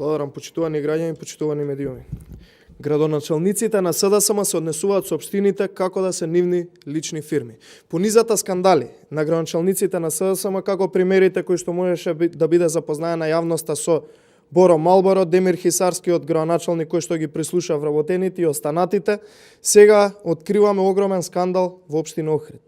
Благодарам, почитувани граѓани, почитувани медиуми. Градоначалниците на СДСМ се однесуваат со општините како да се нивни лични фирми. По низата скандали на градоначалниците на СДСМ, како примерите кои што можеше да биде запознаена јавноста со Боро Малборо, Демир Хисарскиот градоначалник кој што ги прислуша вработените и останатите, сега откриваме огромен скандал во општина Охрид.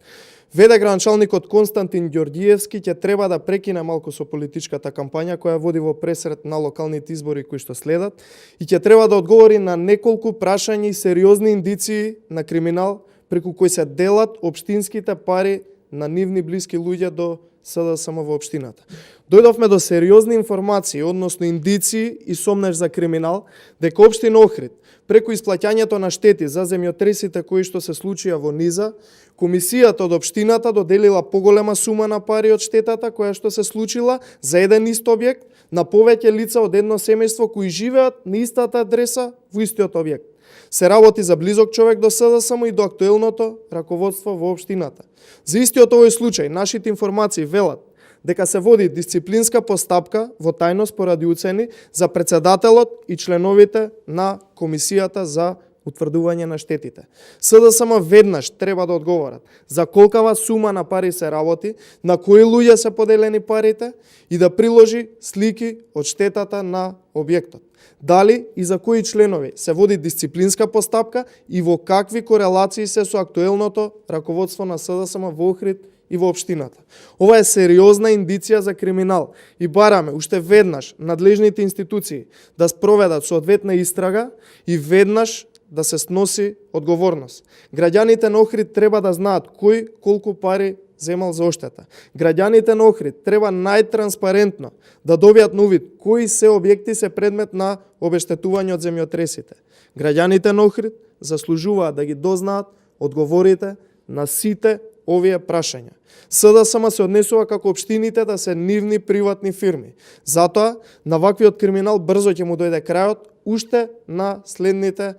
Веде градоначалникот Константин Ѓорѓиевски ќе треба да прекине малку со политичката кампања која води во пресрет на локалните избори кои што следат и ќе треба да одговори на неколку прашања и сериозни индиции на криминал преку кои се делат општинските пари на нивни блиски луѓе до СДСМ во општината. Дојдовме до сериозни информации, односно индиции и сомнеж за криминал, дека општина Охрид преку исплаќањето на штети за земјотресите кои што се случија во низа, комисијата од општината доделила поголема сума на пари од штетата која што се случила за еден ист објект на повеќе лица од едно семејство кои живеат на истата адреса во истиот објект. Се работи за близок човек до СДСМ и до актуелното раководство во општината. За истиот овој случај, нашите информации велат дека се води дисциплинска постапка во тајност поради уцени за председателот и членовите на комисијата за утврдување на штетите. СДСМ веднаш треба да одговорат за колкава сума на пари се работи, на кои луѓе се поделени парите и да приложи слики од штетата на објектот. Дали и за кои членови се води дисциплинска постапка и во какви корелации се со актуелното раководство на СДСМ во Охрид и во општината. Ова е сериозна индиција за криминал и бараме уште веднаш надлежните институции да спроведат соодветна истрага и веднаш да се сноси одговорност. Граѓаните на Охрид треба да знаат кој колку пари земал за оштета. Граѓаните на Охрид треба најтранспарентно да добијат на увид кои се објекти се предмет на обештетување од земјотресите. Граѓаните на Охрид заслужуваат да ги дознаат одговорите на сите овие прашања. СДСМ се однесува како општините да се нивни приватни фирми. Затоа на ваквиот криминал брзо ќе му дојде крајот уште на следните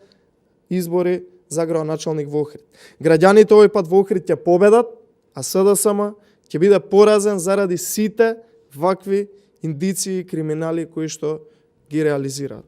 избори за градоначалник во Охрид. Граѓаните овој пат во Охрид ќе победат, а СДСМ ќе биде поразен заради сите вакви индиции и криминали кои што ги реализираат.